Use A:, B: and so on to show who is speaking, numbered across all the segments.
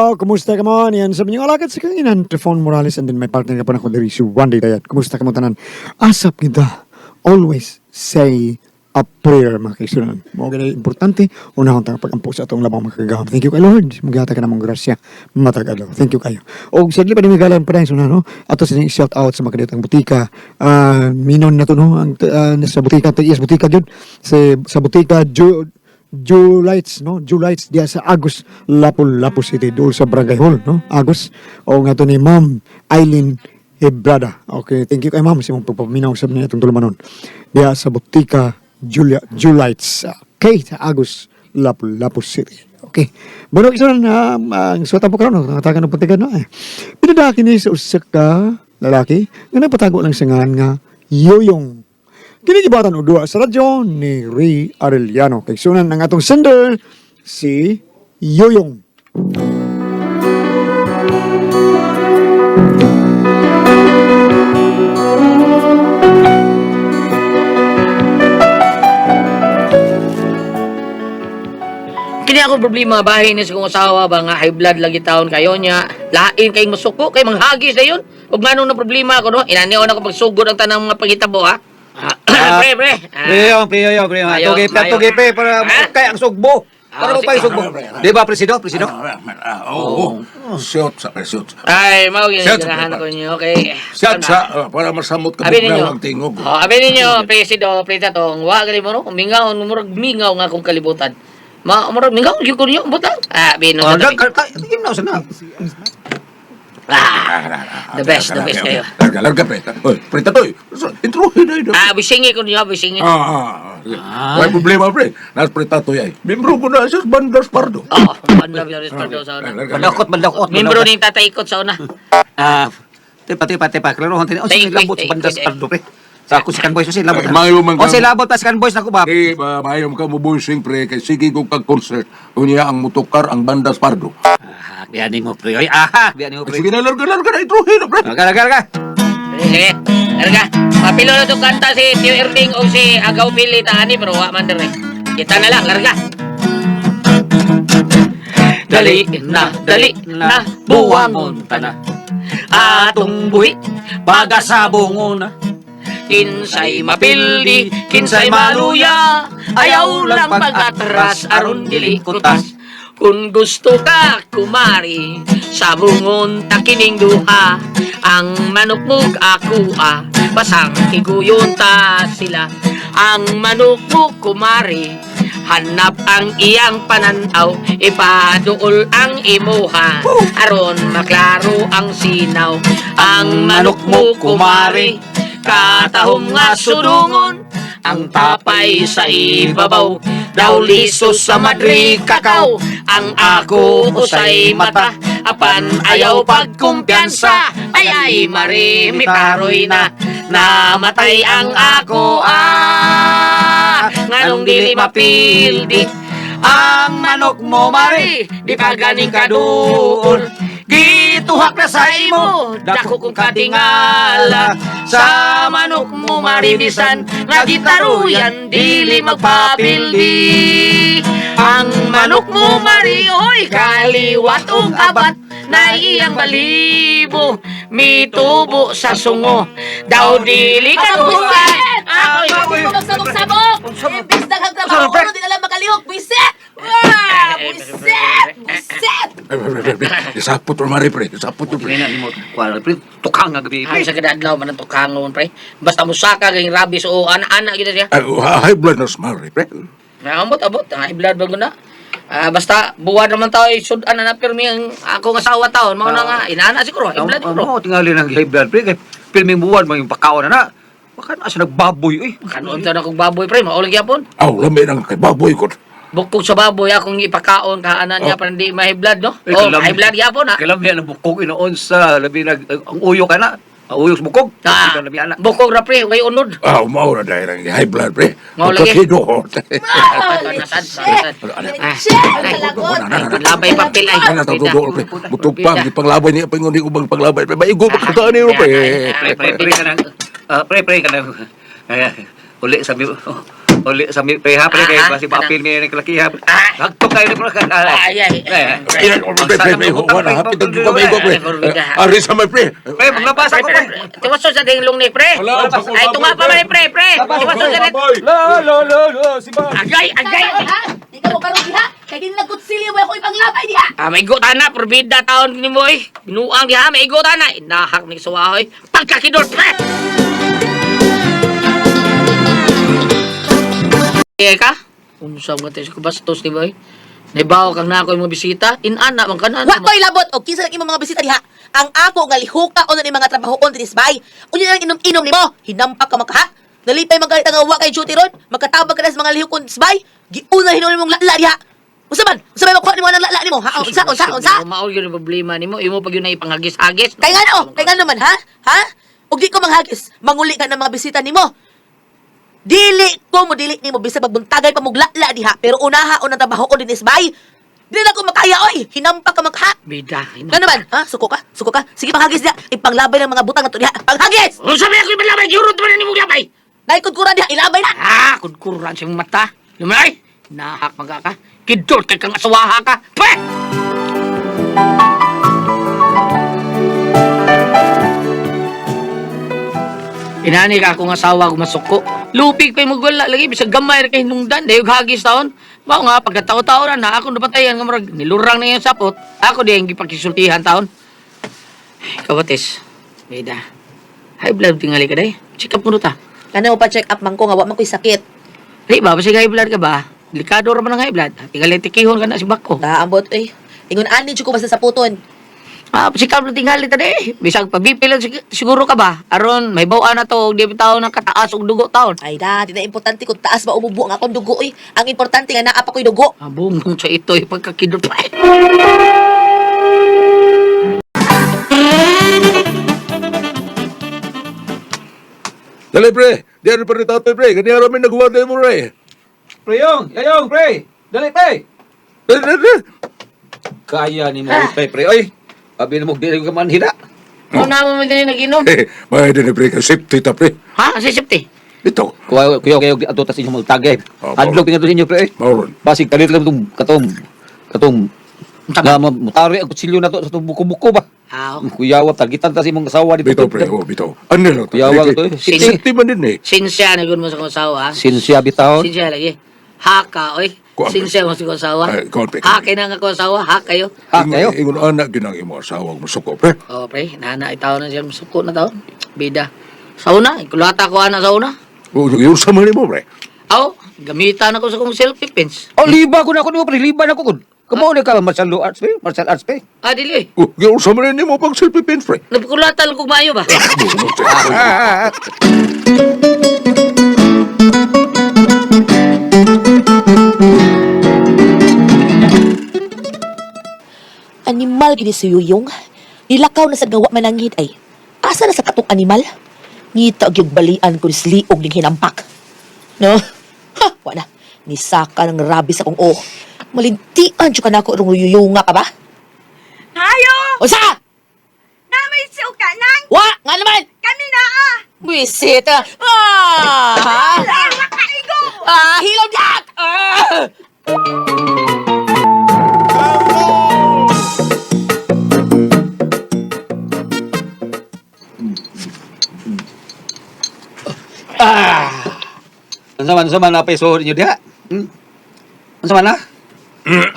A: Hello, kumusta ka mo? Yan sa inyong alagad sa kanginan, Trifon Morales, and then my partner ka pa na ko diri si Randy Dayat. Kumusta ka mo tanan? Asap kita. Always say a prayer, mga kaisunan. Mao gani importante, unahon ta pagampo sa atong labang makagagahom. Thank you kay Lord. Maghatag ka namong grasya matag adlaw. Thank you kayo. Og sadli pa ni galan pa sunan, no? Ato sa shout out sa makadiyot ang butika. Minon na to, no? Ang sa butika, yes, butika gyud. Sa butika Julights, no? Julights diya sa Agus, Lapu-Lapu City, dool sa Barangay Hall, no? Agus. O nga to ni Ma'am Eileen Hebrada. Okay, thank you kay Ma'am sa imong pagpaminaw sa niya itong tulumanon. Diya sa butika Julia Julights. Okay, sa Agus, Lapu-Lapu City. Okay. Bueno, isa na ang suwatan po karon, no? Nangatagan ng puntigan, no? Eh. Pinadaki ni sa usa ka lalaki nga nagpatago lang sa ngalan nga Yoyong. Kinigibatan og duha sa radyo ni Ray Arellano. Kay sunan ang atong sender, si Yoyong.
B: Kini ako problema bahin ni sa kong asawa ba nga high blood lagi taon kayo niya. Lain kay masuko kay manghagi sa yun. Ug nganong na problema ako, no? Inanion ako pagsugod ang tanang mga pangitabo, ha. Ah, pre, pre. Ah,
C: Pre, pre, pre, pre.
B: Ayo,
C: Tugi, pre,
B: ayo.
C: tugi, pre, para
B: Ha?
C: kay ang sugbo. Para
B: Ah,
C: mo pa yung sugbo. Di ba, presido? Presido?
D: Oo. Shoot sa shoot.
B: Ay, mao gyud
D: Shout,
B: ganahan
D: pre.
B: ako ninyo. Okay.
D: Shoot sa para masamot ka
B: Abi ninyo.
D: ang tingog.
B: Oh, abi ninyo, presido, pre tatong. Wa gali mo, no? Mingaw, murag mingaw nga akong kalibutan. Ma murag mingaw gyud ko ninyo butang. Ah, bino
C: Ah,
B: sa tabi.
C: ka, tingin na sa na.
B: Ah, the best kayo.
D: Larga, larga, pre. Oy, pre tatoy. Intro na ito.
B: Ah, bisingi ko ninyo, bisingi.
D: May problema, pre. Nas pre tatoy ay. Membro ko na siya sa Bandas Pardo.
B: Oh, banda Flores Pardo sa una.
C: Mandakot, mandakot.
B: Membro ni Tatay Ikot sa una.
C: Ah, tepa, tepa, tepa. Klaro, honti. Oh,
B: Tay,
C: sige, labot
B: tay,
C: sa Bandas
B: tay.
C: Pardo, pre. Sa ako si Kanboy, so labot.
D: Ay, maayo man
C: O
D: ka-
C: si labot pa si Kanboy, nako ba?
D: Di ba, maayo ka mo boysing, pre. Kay sige ko kag concert. Unya ang motukar ang Bandas Pardo.
C: Ah, biyanin mo, pre. Oy, aha, biyanin mo, pre.
D: Sige na, larga, larga na. Intro na, pre.
C: Larga, larga, larga.
B: Sige, larga. Mapilo na itong kanta si Tio Erling o si Agaw Pili Taani, pero wa man dire. Kita na lang, larga. Dali na, buwangon ta na. Atong buhi,
C: Pagasabongon na.
B: Kinsay mapildi, kinsay maluya, ayaw lang pag-atras, aron dili kutas. Kung gusto ka, kumari, sabungon ta kining duha, ang manok mug ako ah, basang higuyon ta sila. Ang manok mo, kumari, hanap ang iyang pananaw, ipaduol ang imuha, aron maklaro ang sinaw. Ang manok mo, kumari, katahom nga sudungon, ang tapay sa ibabaw, daw liso sa madri kakaw. Ang ako usay mata, apan ayaw pagkumpiyansa, ay ay mari mitaroy na, namatay ang ako ah, nganong dili mapildi. Ang manok mo, mari, di pa ganing kaduol. Gituhak na sa imo, dako kong katingala. Sa manok mo, mari, bisan nga gitaruyan, dili magpapildi. Ang manok mo, mari, oy, kaliwat og abat, na iyang balibo, mitubo sa sungo. Daw dili kaduol. Ako'y
E: Magsabog-sabog! Imbis daghang trabaho, uno din alam makalihok. Buisit! Wah! Buisit! Buisit!
D: Pre, pre, pre, pre. Isapot ro mari, pre. Isapot ro, pre.
C: Pre, na nimo, kuwan, pre. Tukang nga gabi, pre.
B: Ay, sa kadadlaw man ang tukangon, pre. Basta musaka kay rabies o ana-ana gyud siya.
D: Ay, high blood na mari, pre.
B: Naamot abot, ang high blood bago na. Ah, basta buwan naman tayo sudan na na pirmi ang akong asawa taon. Mao na nga inaana siguro, high blood siguro.
C: Mo tingali ng high blood, pre. Kay pirming buwan mo yung pagkaon na na. Baka na siya nagbaboy, eh.
B: Kanon ta na kong baboy, pre, mao lang gyapon.
D: Aw, lami nang kay baboy ko.
B: Bukog sa baboy akong ipakaon ka ana niya
D: Oh.
B: para hindi ma high blood, no?
C: Eh,
B: Oh, high blood gyapon ha.
C: Kailan yan ang bukog inoon sa labi nag ang uyo ka na. Ang uyo sa bukog.
B: Ah,
C: Labi ana.
B: bukog ra, pre, way unod.
D: Aw, mao na dahil ang high blood, pre.
B: Mao lagi.
D: Pagkakido.
E: Legit! Legit! Kalagot!
B: Labay papel ay.
D: Ano to do, pre? Butog pa, di panglabay niya pingon di ubang panglabay. Pre, maigo pa ka ni pre.
C: Pre, pre, pre ka nang pre, pre ka nang uli sabi oh, Uli sa mi pre ha pre kay
B: Ah,
C: basi maapil mi ni kalaki ha.
B: Ah.
C: Hagtok kayo ni pre.
B: Ay, ay.
D: Ay, pre, pre, pre, wala, hapit ang kamay ko, pre. Ari sa may, pre.
C: Pre, maglabas ako pre.
B: Tiwaso sa dinglong ni pre.
D: Wala,
B: Ay, tunga pa man pre, pre. Tiwaso sa din.
C: La la la la si ba.
B: Agay, agay.
E: Ha? Di ka mo karon diha. Kay di na nagkutsilyo mo ako ipanglabay diha.
B: Ah, may na, probida taon ni mo eh. Binuang diha, may na. Inahak ni suwahoy. Pagkakidor, pre! Eh ka? Unsa nga tayo sa bastos ni boy? Naibaw kang na ako yung mga bisita. Inana man ka na.
E: Wa ko'y labot og kinsa lang imong mga bisita diha. Ang ako nga lihuka ono ni mga trabahoon dinis bay. Unya lang inom-inom nimo, hinampak ka makaha. Nalipay man galit nga wa kay duty ron, magkatabag ka na sa mga lihukon dinis bay. Giuna hinuon imong lala diha. Unsa man? Unsa may makuha nimo ang lala nimo? Ha? Unsa unsa unsa?
B: Mao yun ang problema nimo. Imo pag yun na ipanghagis-hagis.
E: Kay ngano? Kay ngano man ha? Ha? Ug di ko manghagis, manguli ka ng mga bisita nimo. Dili ko mo dili nimo bisag magbuntagay pa mugla diha, pero unaha unang trabahoon dinis bay. Dili na ko makaya oy, hinampak ka makaha.
B: Bida.
E: Ngano man? Ha? Suko ka? Suko ka? Sige, panghagis diha. Ipanglabay ng mga butang nato diha. Panghagis!
B: Unsa may ako ipanglabay? Giurot man nimo labay.
E: Naikod ko diha, ilabay na.
B: Ah, kudkuran sa imong mata. Lumay! Nahak maga ka. Kidor kay kang asawaha ka. Pwe! Inani ka akong asawa ko masuko. Lupig pa yung magwala lagi bisag gamay ra kay hinungdan dayog hagis taon. Mao nga pagkatao-tao na na ako napatayan nga murag nilurang na iyang sapot. Ako di ang gipakisultihan taon. Kawatis. Beda. High blood tingali ka day. Check up mo ta.
E: Kana mo pa check up man ko nga wa man ko'y sakit.
B: Di ba, basig high blood ka ba? Delikado ra man ang high blood. Tingali tikihon ka na si Bako.
E: Naambot oy. Ingon ani jud ko basta sa puton.
B: Ah, sikap na tingali ta di. Bisag pag-BP lang siguro ka ba? Aron may bawaan na to og di taon ang kataas og dugo taon.
E: Ay da, di na importante kung taas ba umubo ang akong dugo oy. Ang importante nga naa pa ko'y dugo.
B: Abong sa ito pagkakidot pa.
D: Dali, pre. Di ano pa rin tatay, pre. Ganyan namin nagawa tayo mo, pre.
C: Preyong, yayong pre. Dali pre.
D: Dali, dali, dali.
C: Kaya ni mo pre pre oy. Abi na mo dili ka man hila.
B: Ano na mo man din nag-inom?
D: Eh, may din, pre. Safety ta, pre.
B: Ha? Sa safety?
D: Ito.
C: Kuya kuya kayo ato tas inyong magtagay.
D: Opo.
C: Adlok tingadto ninyo pre. oy.
D: Mauron.
C: Basig kalit lang tong katong katong
B: Unsa
C: nga mutari ang kutsilyo na to sa tong buko-buko ba.
B: Ah,
C: Kuyawa targetan ta sa imong asawa dito.
D: Bitaw, pre. Oh, bitaw. Ano lang?
C: Kuyawa to, eh.
D: Safety man din, eh.
B: sinsya na gud mo sa kong asawa. ha?
C: Sinsya bitaw.
B: Sinsya lagi. Haka, oy.
D: Kuan, pre.
B: Sinsya mo sa kong asawa.
D: Ay, kuan, pre.
B: Haka na nga kong asawa. Haka kayo.
C: Ha kayo.
D: Ingon anak ginang imo asawa mo suko, pre.
B: Oh, pre. Nana, itaw na siya. Suko na taon. Bida. Sa una, ikulata ko ana sa una.
D: Oh, yung sa man mo, pre.
B: Aw, gamitan ako sa kong selfie pins.
C: Oh, liba ko na ako nimo pre, liba na ko kun. Kamo na ka martial law arts pre, martial arts pre.
B: Ah, dili.
D: Oh, yung sa man nimo pag selfie pins, pre.
B: Napakulatan lang kong maayo ba?
E: Animal gini si Yuyong. Nilakaw na sa gawa mananghid ay. Asa na sa katong animal? Ngita gyud balian ko ni sliog ning hinampak. No? Ha, wa na. Nisaka ng rabi sa kong oh. Malintian jud ka nako rong yuyunga ka ba?
F: Hayo!
E: Unsa?
F: Namay suka nang
E: Wa, nga naman.
F: kami na ah!
E: Buisit. Ah! Ah!
F: Wala kaigo!
E: Ah, hilom yak! Ah!
C: Unsa man unsa man napay suhod ninyo diha? Hmm? Unsa man na?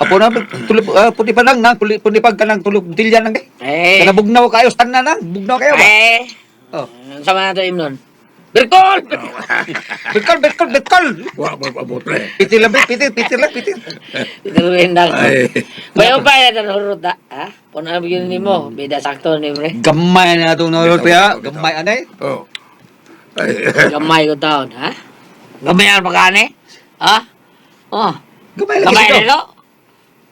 C: Apo na tulip puti pa lang na puti puti pa kanang tulog butilya nang eh.
B: Eh.
C: Kana bugnaw kayo tanan nang bugnaw kayo ba?
B: Eh.
C: Oh.
B: Sa mga ito imnon. Birkol!
C: Bekol bekol bekol.
D: Wa ba ba, pre.
C: Pitil lang pre, pitil pitil lang pitil.
B: Ituloy na ako.
D: Ay.
B: Bayo pa yan ang huruta. Ha? Puno yun ni mo. Bida sakto ni pre.
C: Gamay na itong naulot pre ha.
D: Bitaw, bitaw.
C: Gamay anay.
D: Oh. Ay.
B: Gamay ko taon, ha? Gamay ang pagkane? Ha? Oh.
C: Gamay lagi
B: Gamay
C: si Do.
B: na lo?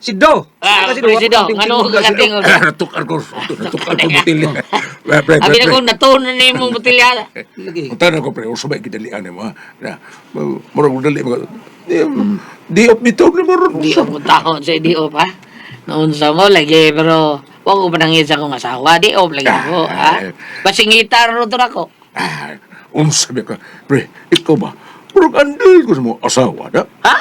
C: Si Do.
B: Ah,
C: Kasi
B: pre, si Do. Ano ka katingog?
D: Natukar ko, natukar ko butilya. Pre, pre,
B: Abi
D: pre.
B: na kong natunan na imong butilya.
C: Lagi.
D: Ang tanong ko, pre, uso ba gidalian mo, ha? Na, murag dali mo. Di, di op bitaw ni mo ron.
B: Di ako taon sa di op, ha? Naunsa mo lagi, pero wag ko panangin sa akong asawa. Di op lagi ako, ha? Basingita ro to ako.
D: Ah, unsa ba ka? Pre, ikaw ba? Pero andil ko sa mga asawa na.
B: Ha?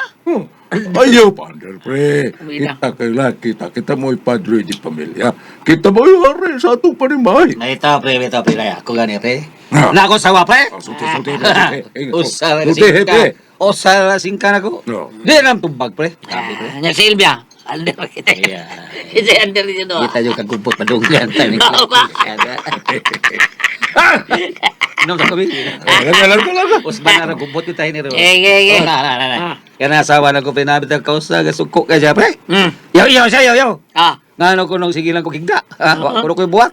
D: Ayaw pa, andil, pre.
B: Umida.
D: Kita kay laki, kita, kita mo'y padre di pamilya. Kita mo'y hari sa atong panimahay.
C: May ito, pre, may ito, pre. Laya, Ako gani, pre.
D: Ah.
C: Na ako sawa, pre.
D: Ah, Sulti, sulti, pre, sulti. Eh,
C: Usa na
D: sulti,
C: singka.
D: pre.
C: Usa na singka na ko.
D: No.
C: Di na tumbag, pre. Grabe, pre.
B: Ah, nya Silvia. Under kita.
C: Yeah.
B: Kasi under dito.
C: Kita yung kagubot padunggan.
B: Oo ba?
C: Inom sa kami.
D: Eh, Laga, laga, laga.
C: Usban na gubot yung tayo ni Ro.
B: Eh, eh, eh.
C: Oh, na, na, na, na.
B: Ah.
C: Kaya na asawa na ko pinabit ang kausa, gasuko ka siya, pre. Yaw, yaw siya, yaw, yaw.
B: Ah.
C: Nga ano ko nung sige lang ko higda. Ah, wa ko ko'y buhat.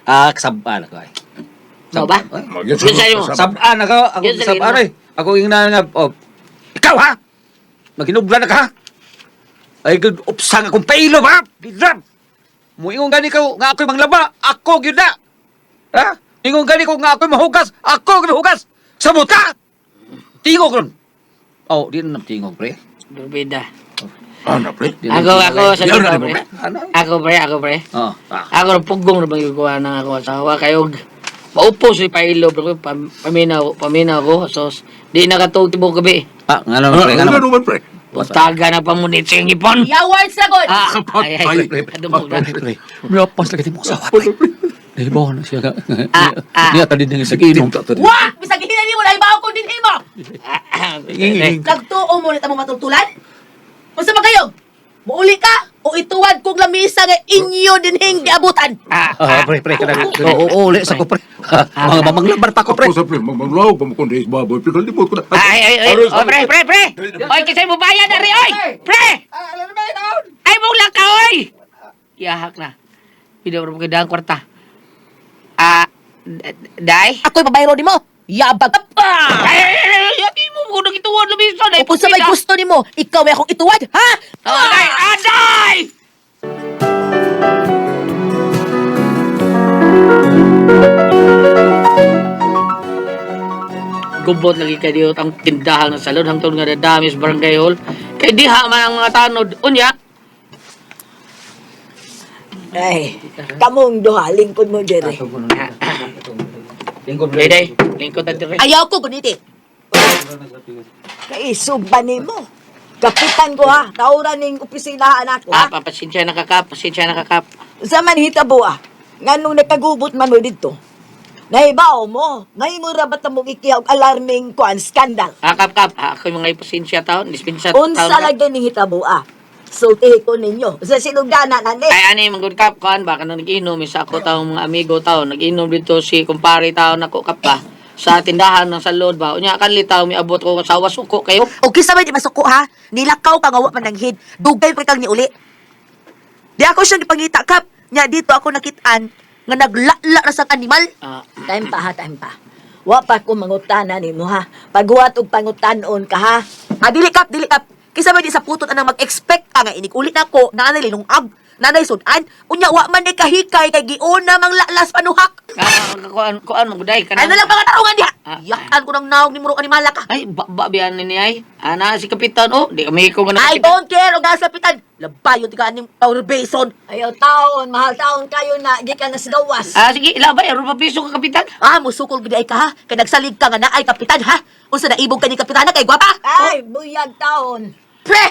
C: Ah, kasabaan ako ay.
B: Mo ba?
D: Magyun,
B: Yun sa'yo mo.
C: Sabaan ako, ako
B: Yun sa
C: sabaan ay. Ako ingna nga, oh. Ikaw ha? Maghinubla na ka ha? Ay, good, upsang akong pailo ba? Bidram! Muingon gani ka nga ako'y manglaba, ako gyud na. Ha? Ingon gani ko nga ako'y mahugas, ako gyud mahugas. Sabot ka! Tingog ron. Oh, di na tingog, pre.
B: Durbida.
D: Ana, pre.
C: Di na
B: Ako,
C: tingog,
B: ako,
C: pre.
B: sa
D: Yaw na,
B: pre.
D: pre.
C: Ano?
B: Ako, pre, ako, pre.
C: Oh, ah.
B: Ako rin pugong na bang ikuha ng ako asawa. Kayo, maupo si pailo, bro. Paminaw, paminaw ko. So, di nakatug tibok gabi.
C: Ah, nga naman,
D: Ah,
C: pre. Nga
D: ano
C: naman.
D: naman, pre?
B: Puntaga na pamunit sa iyong ipon.
E: Yaward sagot!
B: Ah, ay, ay,
D: Patay.
B: Kadumog na.
C: Pre, pre. Miyapas lagi mo asawa, pre. Nahibaw na siya.
B: Ah, ah.
C: Niya tali din sa inom.
E: Wa! Bisag hinani mo, nahibaw ko din himo!
B: Ah, eh,
E: Nagtuo mo nita mo matultulan? Unsa ba kayo? Muuli ka o ituwad kong lamisa nga inyo dinhing giabutan?
B: Ah,
C: Ah, pre, pre, kanang. Oo, oo, uli sa ko, pre. Mga mamanglabar pa ko, pre.
D: Ako sa pre, mamanglaw pa mo kundi baboy. Pre, kalimot ko na.
B: Ay, ay, ay. Oh, pre, pre, pre. Oy, kasi mo bayad ari, oy. Pre! Ay, mong lang ka, oy. Yahak na. Pwede mo kay kwarta. Ah, day?
E: Ako'y pabayro nimo. Yabag ka pa!
B: Ay, ay, ay, ay, ay, mo ko nang ituwad lamisa. Day,
E: O kung sa may gusto nimo, ikaw ay akong ituwad, ha?
B: Aday, aday! Gubot lagi kay diyot ang tindahan ng salon hangtod nga dadami sa barangay hall. Kay diha man ang mga tanod. Unya,
F: Ay, kamong duha, lingkod mo dere.
C: Lingkod,
B: day day, lingkod ta dire.
E: Ayaw ko guniti.
F: Kaisog ba nimo? Kapitan ko ha, tauran ning opisina anak ko
B: Ah,
F: ha.
B: papasensya na kakap, pasensya na kakap.
F: Sa man hitabo ah, nganong nakagubot man mo didto. Nahibaw mo, mahimo ra ba ta mong ikiha og alarming kuan scandal.
B: Ah, kap kap, ah, ako yung mga pasensya taon, dispensa taon.
F: Unsa
B: kap.
F: lagi ning hitabo ah. Sultihi ko ninyo. Sa sinugdana na ni.
B: Ay, ani, manggod kap, kuan ba, kanang nag-inom, isa ako taong mga amigo tao, nag-inom dito si kumpare tao nako kap ba, sa tindahan ng salon ba, unya, kanli tao, may abot ko, sawa suko kayo.
E: O kinsa may di masuko ha? Nilakaw ka nga wa man nanghid. Dugay pa kang niuli. Di ako siya gipangita kap. Nya dito ako nakitaan nga naglala ra sang animal.
B: Ah,
F: Time pa ha, time pa. Wa pa ko mangutana nimo ha. Paghuwat og pangutanon ka ha.
E: Ah, dili kap, dili kap. Kinsa may di sa putot anang mag-expect ka nga inig uli nako, naanay linungag, nanay sudan, unya wa man ni kahikay kay giuna mang lalas panuhak.
B: ah, kuan, kuan, maguday ka
E: Ay na lang pangatarungan diha.
B: Ah,
E: Yakan ko ng naog ni murong animala ka.
B: Ay, ba, ba, biyan ni ay. Ana, si Kapitan, oh, di kami ko nga
E: I don't care og nasapitan. Labayon ti ka aning power bason.
F: Ayaw taon, mahal taon kayo na gikan na sa gawas.
B: Ah, sige, ilabay, aron pa piso ka, Kapitan.
E: Ah, musukol gid ay ka ha. Kay nagsalig ka nga naay kapitan ha. Unsa naibog ka ni kapitana kay gwapa?
F: Ay, buyag taon.
E: Pre!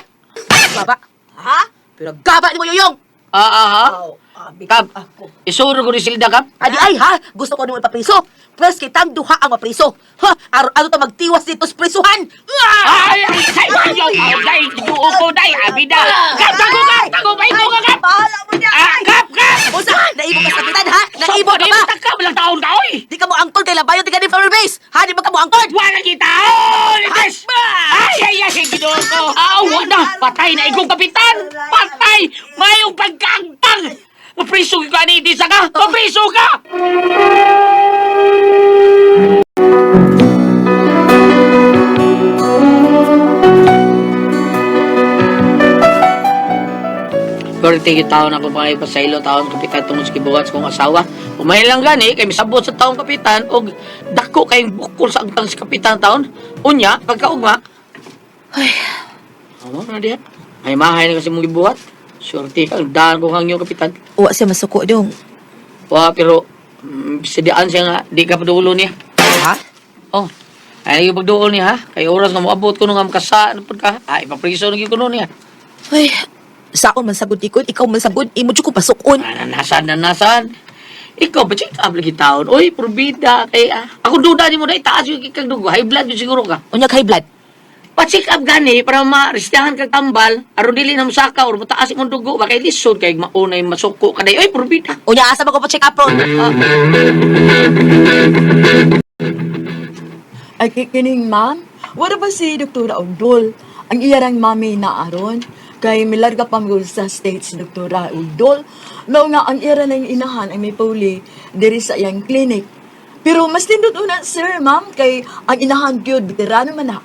E: Gaba.
F: Ha?
E: Pero gaba ni mo yoyong.
B: Ah, ah, ha?
F: Aw, abi
B: Kap,
F: ako.
B: isuro ko ni Silda, Kap.
E: Adi ay ha, gusto ko nimo ipapriso. Pres kitang duha ang mapriso. Ha, aron ano ta magtiwas dito sa prisuhan. Ah!
B: Ay, ay, ay, ay, ay, ay, ay, duo ko, day, abida. Kap, tago, kap, tago, ba, ikaw ka, Kap.
F: Bahala mo niya.
B: Ah, Kap, Kap!
E: Unsa? Naibog ka sa kapitan ha? Naibog ka ba?
B: Ka, walang taon ka, oy!
E: Di ka mo angkon kay labayon ti ka ni power base. Ha, di ba ka mo angkon?
B: Wala kita! Oh, lites! Ay, ay, ay, sige doon ko! Ah, wala! Patay na ikong kapitan! Patay! Mayong pagkaangtang! Mapriso ka ni Idisa ka! Mapriso ka! Pero tige taon ako mga ipasaylo taon kapitan tungod sa kibuhat sa kong asawa. Umay lang gani kay misabot sa taong kapitan og dako kayong bukol sa agtang sa kapitan taon. Unya pagkaugma. Ay. Amo na diha. Ay mahay na kasi mong gibuhat. Surti ka daan ko kang kapitan.
E: Wa siya masuko dong.
B: Wa pero sidian siya nga di ka padulo niya.
E: Ha?
B: Oh. Ay, yung pagduol niya, ha? Kay oras nga moabot ko nung nga makasaan pud ka. Ay, ipapriso na gyud ko nun niya.
E: Ay, saon man sagud ikon, ikaw man sagud, imo jud ko pasukon.
B: Ah, nasaan na nasaan? Ikaw ba check up lagi taon? Oy, probida kay ah. Ako duda nimo dai taas yung ikang dugo. High blood yun siguro ka.
E: Unya high blood.
B: Pa-check up gani para maaristihan kag tambal aron dili na mosaka or mataas imong dugo ba kay lisod kay maunay masuko ka day. Oy, probida.
E: Unya asa man ko pa check up ron?
B: Ah,
F: Ay, kikining, ma'am. Wala ba si Doktora Ugdol? Ang iyarang mami na aron. Kay milarga pa mo sa States, Doktora Ugdol. Mao nga ang iyara ng inahan ay may pauli diri sa iyang clinic. Pero mas nindot una, sir, ma'am, kay ang inahan gyud veterano man na.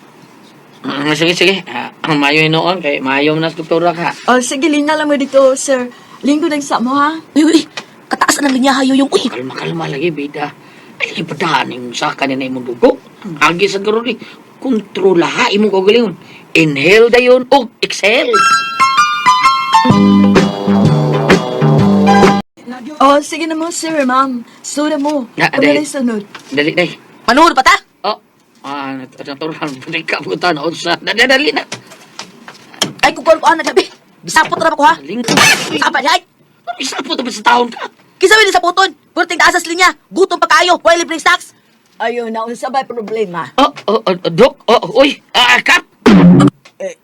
B: Sige, sige. Ah, ang mayo noon kay mayo na sa doktora ka.
F: Oh, sige, linya lang mo dito, sir. Linggo lang sa mo, ha?
E: Uy, uy, kataas na ng linya hayo yung uy.
B: Kalma, kalma lagi, bida. Ay, ibadahan yung saka niya na imong dugo. Agi sa karon ni kontrola ha imong kaugalingon. Inhale dayon og exhale.
F: Oh, sige na mo, sir, ma'am. Sura mo.
B: Na,
F: Kami
B: dahil-
F: na sunod.
B: Dali day.
E: Manuod pa ta?
B: Oh, ah, natural. Balik ka po na unsa. Dali, dali na.
E: Ay kung kuan na gabi. Gisapot ra ba ko ha?
B: Lingko.
E: Sapa di ay.
B: Isa po sa taon ka.
E: Kinsa man sa puton? Purting taas sa linya. Gutom pa kayo, why libreng snacks?
F: Ayun, na, unsa ba'y problema?
B: Oh, dok. Oh, uy. Ah, kap.
F: Eh,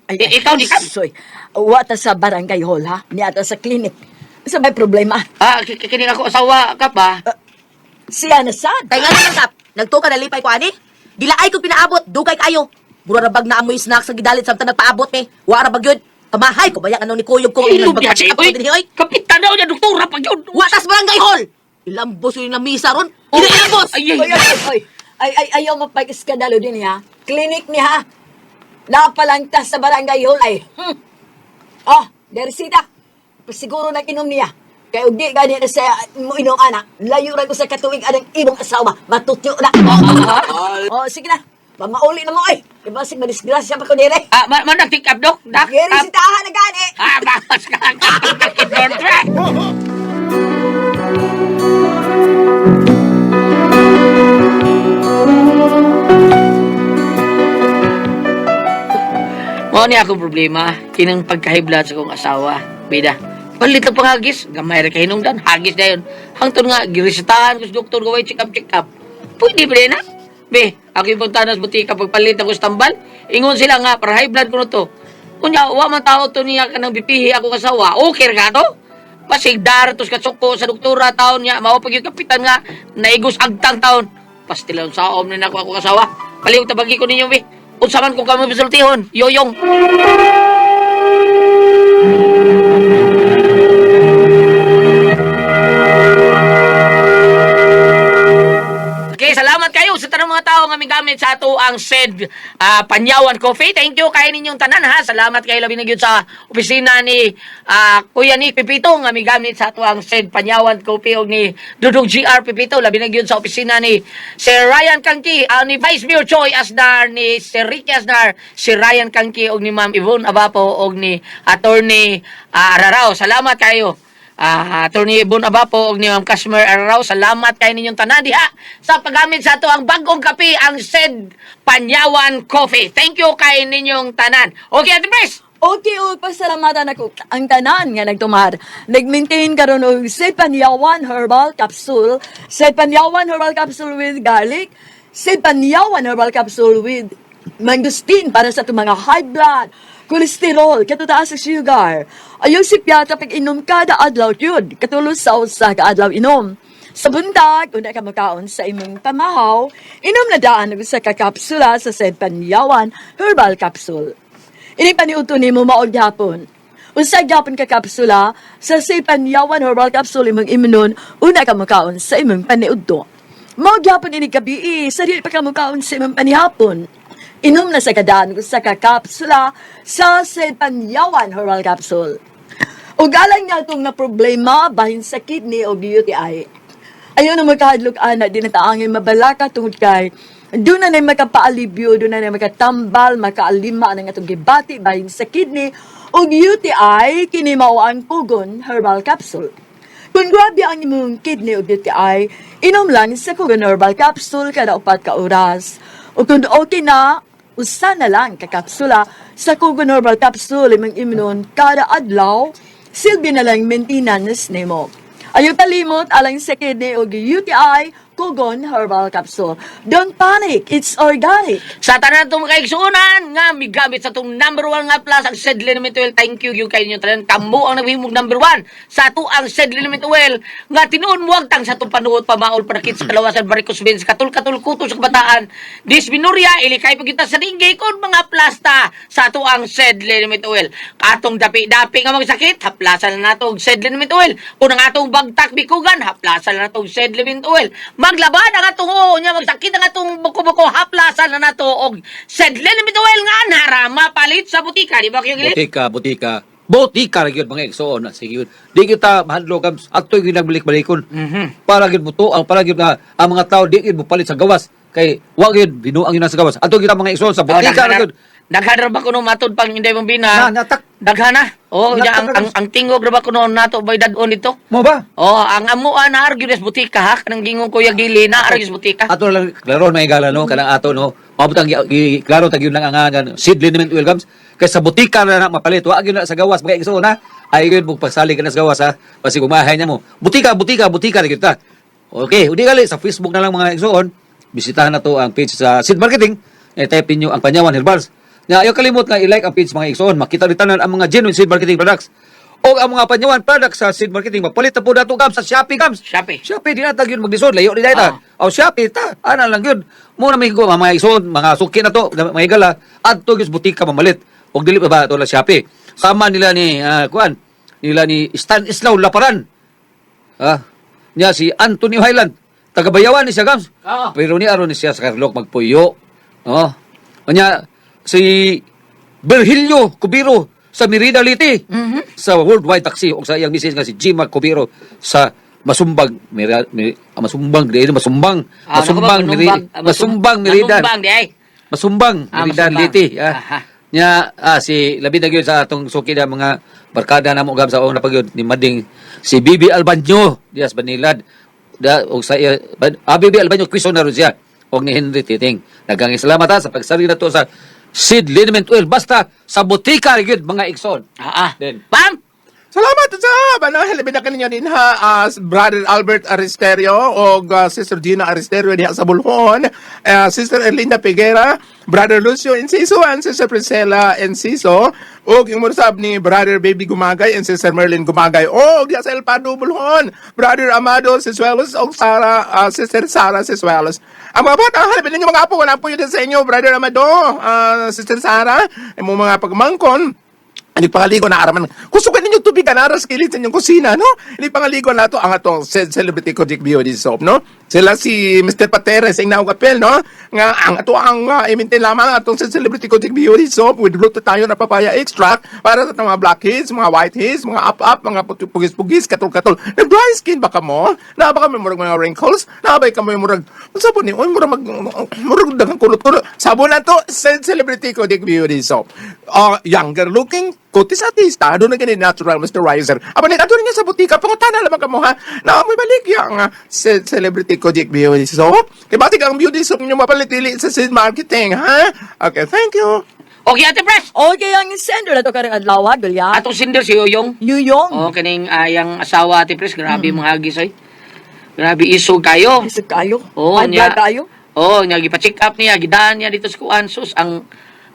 F: ay,
B: Eh, ikaw ni Kap.
F: Soy, wata sa barangay hall, ha? Niata sa clinic. Unsa ba'y problema?
B: Ah, kini ako asawa kap ah.
F: Siya na sad.
E: Kay nga naman kap, nagtuka na lipay ko ani. Dilaay ko pinaabot, dugay kayo. Mura ra bag na amoy snacks sa gidalit samtang nagpaabot ni. Wa ra bag yun. Kamahay ko bayang ano ni kuyog ko
B: Ilo
E: ang
B: biya
E: check up
B: oy.
E: ko dinhi oy.
B: Kapitan daw niya doktora pag yun.
E: Wa tas barangay hall. Ilambos yung lamisa ron. Ila ilambos.
B: Ay, ay,
F: Oy, oy, oy. Ay, ay, ayaw mo pag-iskandalo din, ha? Clinic niya, ha? Napalangtas sa barangay hall, ay. Oh, deresita. Siguro na inom niya. Kaya ug di gani na sa mo inom, ana. Layo ra ko sa katuig anang imong asawa. Matutyo na. Oh, sige na. Pamauli na mo, ay. Ibasig madisgrasya pa ko dire.
B: Ah, man nag-pick up dok. Dak.
F: Girisitahan na gani.
B: Ah, bawas ka. Mao ni akong problema, kinang pagkahiblat sa kong asawa. Bida, palit lang panghagis, gamay ra kay hinungdan, hagis dayon. Hangtod nga giresetahan ko sa doktor gaway check up check up. Pwede ba na? Be, ako yung punta na sa butika pagpalit ako sa tambal. Ingon sila nga, para high blood ko na to. Kunya, wa man tao to niya kanang bipihi ako kasawa. Okay ra ka to? Pasig daratos kasuko sa doktora taon niya. Mao pag yung kapitan nga, naigos agtang taon. Pastilaw sa om na ako ako kasawa. Palihog tabagi ko ninyo, be. Unsa man kung kamo bisultihon, yoyong. Okay, salamat kayo sa tanang mga tao nga migamit sa ato ang said Panyawan Coffee. Thank you kay ninyong tanan ha. Salamat kayo labi na gyud sa opisina ni Kuya Nick Pipito nga migamit sa ato ang said Panyawan Coffee og ni Dudong GR Pipito labi na gyud sa opisina ni Sir Ryan Kangki, ni Vice Mayor Choi Asnar, ni Sir Ricky Asnar, si Ryan Kangki og ni Ma'am Yvonne Abapo og ni Attorney Ararao. Salamat kayo. Attorney Bon Abapo og ni Ma'am Cashmere Ararao, salamat kay ninyong tanan diha sa paggamit sa ato ang bagong kape, ang said Panyawan Coffee. Thank you kay ninyong tanan. Okay, Ate Pres.
F: Okay, og pasalamatan ako ang tanan nga nagtumar. Nag-maintain karon og Sepanyawan Herbal Capsule, Sepanyawan Herbal Capsule with garlic, Sepanyawan Herbal Capsule with mangosteen para sa itong mga high blood, kolesterol, katutaas sa sugar. Ayaw si Piata pag inom kada adlaw yun, katulos sa usa ka adlaw inom. Sa buntag, una ka makaon sa imong pamahaw, inom na daan og usa ka kapsula sa Sepanyawan Herbal Capsule. Ini paniudto nimo mao gyapon. Usa gyapon ka kapsula sa Sepanyawan Herbal Capsule imong imnon una ka makaon sa imong paniudto. Mao gyapon ini gabi, sa dili pa ka mukaon sa imong panihapon. Inom na sa kadaan usa ka kapsula sa Sepanyawan Herbal Capsule. Ug alang nga itong na problema bahin sa kidney o UTI. Ayaw na magkahadlok ana, di na taangin mabalaka tungod kay doon na na makapaalibyo, doon na na makatambal, makaalima ng atong gibati bahin sa kidney o UTI, kini mao ang Pugon Herbal Capsule. Kung grabe ang imong kidney o UTI, inom lang sa Pugon Herbal Capsule kada 4 ka oras. O kung okay na, usa na lang ka kapsula sa Kugon Herbal Capsule imong imnon kada adlaw, silbi na lang maintenance nimo. Ayaw palimot alang sa kidney o UTI, Kugon Herbal Capsule. Don't panic, it's organic.
B: Sa tanan itong kaigsuunan nga migamit sa itong number one nga plus ang Seed Liniment Oil. Thank you yung kayo inyo tanan. Kamo ang naghimog number one sa ato ang Seed Liniment Oil nga tinuon mo tang sa itong panuot pamaol panakit sa kalawasan varicose veins katul-katul kuto sa kabataan dysmenorrhea ilikay pagita sa dinggi kon mga plasta sa ato ang Seed Liniment Oil. Atong dapi-dapi nga mga sakit haplasan na nato og Seed Liniment Oil. Kung ang atong bagtak bikugan haplasan na nato og Seed Liniment Oil. Maglaban ang atong oo nya magsakit ang atong buko-buko haplasan na nato og Seed Liniment Oil nga nara mapalit sa butika, di ba kayo gilit?
C: Botika, botika. Botika ra gyud mga igsoon. Sige yun. Di kita mahadlok kams atoy gyud nagbalik-balikon. Para gyud mo ang para gyud nga ang mga tao di gyud mopalit sa gawas kay wa gyud binuang yun sa gawas. Ato gyud ang mga igsoon sa botika ra gyud.
B: Daghan ra ba kuno matud pang inday mong bina?
C: Na, natak.
B: Daghan na. Oh,
C: Natak
B: nya ang,
C: na.
B: ang tingog ra ba kuno nato bay dad-on dito?
C: Mo ba?
B: Oh, ang amuan na argue sa butika ha, kanang gingon Kuya Gili na argue sa butika.
C: Ato na lang klaro may gala no kanang ato no. Maabot ang klaro tag yun lang ang ang seed liniment welcomes kay sa botika na na mapalit wa gyud na sa gawas mga igsoon ha. Ay gyud mo pagsalig ka na sa gawas ha. Basig umahay niya mo. Butika, butika, butika ra gyud ta. Okay, udi gali sa Facebook na lang mga igsoon. Bisitahan na to ang page sa Seed Marketing. I-type ninyo ang Panyawan Herbals. Nga ayaw kalimot nga i-like ang page mga igsoon. Makita rin tanan ang mga genuine seed marketing products. O ang mga Panyawan products sa seed marketing mapalit na po dato gams sa Shopee gams.
B: Shopee.
C: Shopee di na tag yun maglisod layo di ta. O Shopee ta ana lang yun. Mo na may mga igsoon, mga suki na to, mga higala adto gyud sa butika mamalit. Og dili pa ba ato la Shopee. Sama nila ni kuan nila ni Stanislaw Laparan. Ah, niya si Anthony Highland. Taga Bayawan ni siya gams.
B: Oo.
C: Pero ni aron ni siya sa Carloc magpuyo. No? Unya si Virgilio Cubiro sa Merida Leyte sa Worldwide Taxi o sa iyang misis nga si Jima Cubiro sa Masumbag Mira, Masumbang di Masumbang
B: Ah,
C: Masumbang
B: naku ba,
C: Meri, Masumbang Merida
B: Masumbang di ay.
C: Masumbang
B: Ah,
C: Merida
B: Masumbang.
C: Leyte ah.
B: Aha.
C: Nya si labi na gyud sa atong suki na mga barkada namo gab sa una pagyud ni Mading si Bibi Albanyo dias Banilad da og sa iya Bibi Albanyo Quezon na ron siya og ni Henry Titing. Daghang salamat ha, sa pagsari na to sa Seed Liniment Oil basta sa botika ra gyud mga igsoon.
B: Ah, ah.
C: Then.
B: Bam!
G: Salamat sa ano, halabi na kaninyo din ha, Brother Albert Aristerio o Sister Gina Aristerio diha sa Bulhon, Sister Erlinda Peguera, Brother Lucio Enciso and Sister Priscilla Enciso, ug yung sab ni Brother Baby Gumagay and Sister Merlin Gumagay, og diha sa El Pardo Bulhon, Brother Amado Sisuelos og Sara, Sister Sara Sisuelos. Ang mga bata, halabin ninyo mga apo, wala po yun sa inyo, Brother Amado, Sister Sara, imong mga pagmangkon, hindi pangaligo na araman. Gusto ko ninyo tubig ka naras kilit sa inyong kusina, no? Hindi pangaligo na to ang atong celebrity Kojik Beauty Soap, no? Sila si Mr. Pateres, ang naugapel, no? Nga ang ato ang imintin lamang atong celebrity Kojik Beauty Soap with glutathione na papaya extract para sa mga blackheads, mga whiteheads, mga up-up, mga pugis-pugis, katol-katol. Nag-dry skin ba ka mo? Na ba kami murag mga wrinkles? Na ba kami murag unsa po ni? Uy, murag mag murag daghang kulot-kulot. Sabon na to, celebrity Kojik Beauty Soap. Younger looking, kutis artista, doon na gani natural moisturizer. Aba ni ato niya sa butika, pangutana lamang kamo ha. Na may balik yang celebrity Kojik Beauty Soap. Kay batik ang beauty soap niyo mapalit dili sa seed marketing, ha? Okay, thank you.
B: Okay, Ate Pres.
F: Okay, ang sender na to karong adlaw, Gulya.
B: Atong sinder si Yoyong.
F: Yuyong.
B: Oh, kining ayang asawa Ate Pres, grabe mga hagis oy. Grabe isog kayo.
F: Isip kayo.
B: Oo,
F: High
B: niya.
F: blood kayo.
B: Oo, niya gipa-check up niya, gidaan niya dito sa kuan sus ang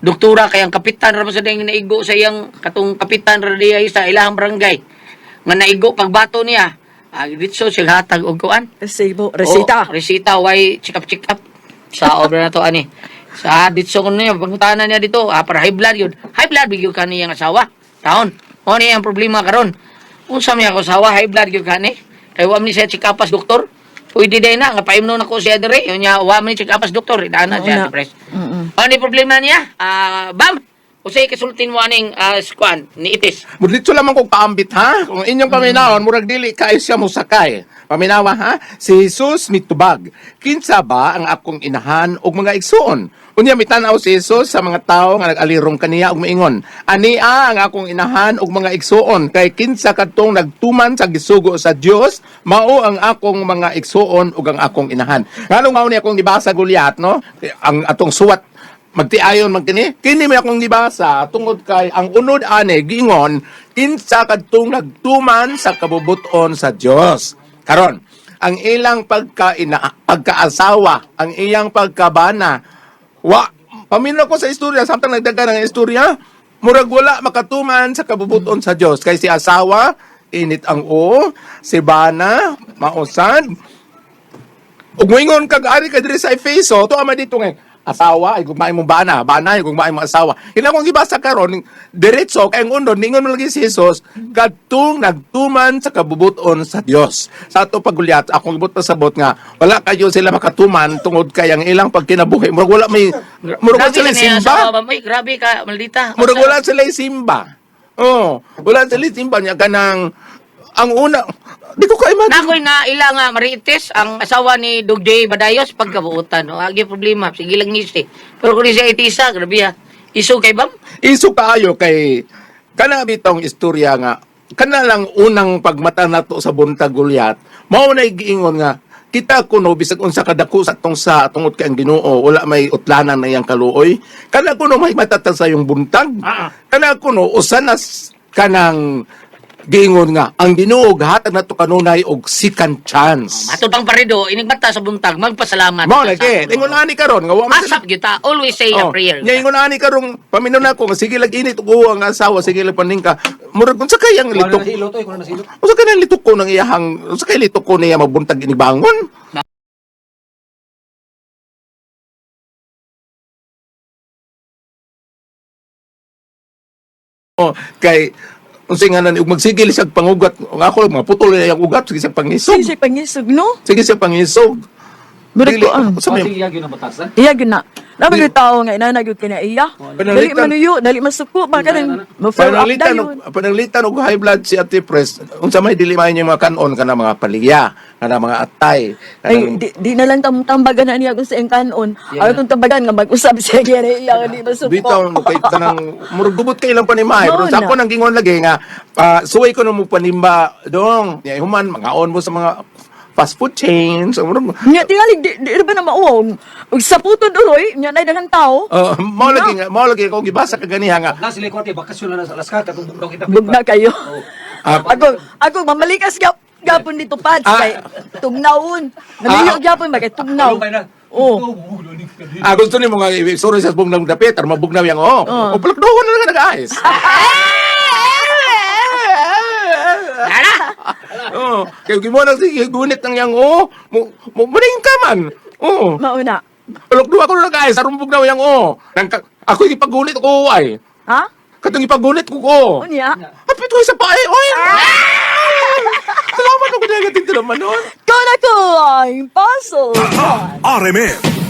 B: doktora kay ang kapitan ra man sa ding naigo sa iyang katong kapitan ra diya sa ilahang barangay. Nga naigo pagbato niya. Ah, ditso siya hatag og kuan.
F: Resibo, resita.
B: Oo, resita why check up check up sa obra na to ani. Sa ditso ko niya pangutana niya dito, para high blood yun. High blood bigyo ka niyang asawa. Taon. Mo ni ang problema karon. Unsa may ako asawa high blood gyud kani? Kay wa man ni siya check up as doktor. Pwede day na nga paimnon ako siya dire. Yun niya wa man ni check up as doktor. Daan na
F: Oo
B: siya
F: na.
B: Ate Pres. Ano ni problema niya? Ah, bam. Usay kasultin mo aning squad ni Itis.
G: Mudlitso lamang kong paambit ha. Kung inyong paminawon, murag dili kaayo siya mosakay. Paminawa ha, si Jesus mitubag. Kinsa ba ang akong inahan og mga igsuon? Unya mitan-aw si Jesus sa mga tawo nga nag-alirong kaniya og miingon, "Ania ang akong inahan og mga igsuon kay kinsa kadtong nagtuman sa gisugo sa Dios, mao ang akong mga igsuon ug ang akong inahan." Nganong mao ni akong gibasa Goliath, no? Ang atong suwat magtiayon man kini kini may akong gibasa tungod kay ang unod ane giingon kinsa kadtong nagtuman sa kabubuton sa Dios. Karon ang ilang pagkaina, pagkaasawa, ang iyang pagkabana, wa paminaw ko sa istorya samtang nagdagan ang istorya, murag wala makatuman sa kabubuton sa Dios kay si asawa init ang uo, si bana mausad. Ug moingon kag ari ka diri sa Efeso, tuwa man dito ngay asawa ay gugmain mong bana, bana ay gugmain mong asawa. Kina akong gibasa karon, diretso kay ang unod ningon man lagi si Jesus kadtong nagtuman sa kabubuton sa Dios. Sa ato pagulyat akong gibot pasabot nga wala kayo sila makatuman tungod kay ang ilang pagkinabuhi. Murag wala may murag wala
B: Grabe
G: sila
B: ka niya,
G: simba.
B: asawa ba? Ay, grabe ka, maldita.
G: Murag wala sila simba. Oh, wala sila simba niya kanang ang una di ko ka-imagine.
B: Nakoy na ila nga Marites ang asawa ni Dog J Badayos pagkabuotan. No, agi problema sige lang ngisi. Pero kung siya itisa, grabe ha. Iso kay bam?
G: Iso kaayo kay kana bitong istorya nga kana lang unang pagmata nato sa buntag Goliath mao na giingon nga kita kuno bisag unsa kadako sa atong sa tungod kay ang Ginoo wala may utlanan na iyang kaluoy, kana kuno may matatan sa iyong buntag, kana kuno usa na kanang giingon nga ang Ginoo gahatag nato kanunay og second chance.
B: Matod pang parido, inigbata sa buntag, magpasalamat.
G: Mao lagi ingon ani karon nga wa man
B: Asap kita, always say a
G: Oh,
B: prayer.
G: Nya ingon ani karong paminaw na ako nga sige lag init og uwa ang asawa, sige lag paningka. Murag unsa kay ang
C: Wala
G: litok?
C: na silot, oy, wala na silot.
G: Unsa kay ang litok ko ng iyahang unsa kay litok ko niya mabuntag inibangon? Oh, kay unsa nga nan ug magsigil siya pangugat ang ako mga putol na iyang ugat sige siya pangisog.
F: Sige pangisog no.
G: Sige siya pangisog.
F: Murag
G: Dili,
F: ko ang.
G: unsa may-
C: Sige, yagi na batasan.
F: Iya gyud na. Naman yung tao nga inana gyud kina iya. Dali
G: Pananglitan.
F: manuyo, dali masuko ba kanang ma-follow up
G: Pananglitan
F: dayon.
G: og pananglitan og high blood si Ate Pres. Unsa may dili man yung mga kanon kana mga palya, kana mga atay.
F: Ay,
G: Kanang,
F: di na lang tambagan na niya kung sa iyang kanon. Ayaw itong tambagan nga mag-usap siya kaya na iya nga di masuko.
G: Bitaw kay kanang murag gubot kay ilang panimay. Pero
F: Mao
G: sa
F: na.
G: ako nang gingon lagi nga suway ko no mo panimba dong. Nya human mangaon mo sa mga fast food chains. Murag
F: Nya tingali di ba na mauong. Ug sa puton uroy, nya nay daghang tao.
G: Mao lagi nga mao lagi akong gibasa kaganiha nga
C: Na sila kwate bakasyon na sa Alaska katong bugnaw kita.
F: Bugna kayo.
G: Ah.
F: Ako mamalikas gapon dito pads kay tugnawon. Namiyo gyapon ba kay tugnaw. Oh.
G: Gusto nimo nga sorry sa bugnaw dapit or mabugnaw yang oo. O palakdoon na lang nag-ayos.
B: Nara!
G: Oo. Kaya gimo na sige gunit ng yang oo. Mo mo muning ka man. Oo.
F: Mauna.
G: Palakdo ako na nag-ayos aron bugnaw yang oo. Nang ako ipagunit ko ay.
F: Ha?
G: Katong ipagunit ko ko.
F: Unya.
G: Apit ko sa pae oy. Salamat ako negative naman nun.
F: Kau na ko ang puzzle.
H: RMN.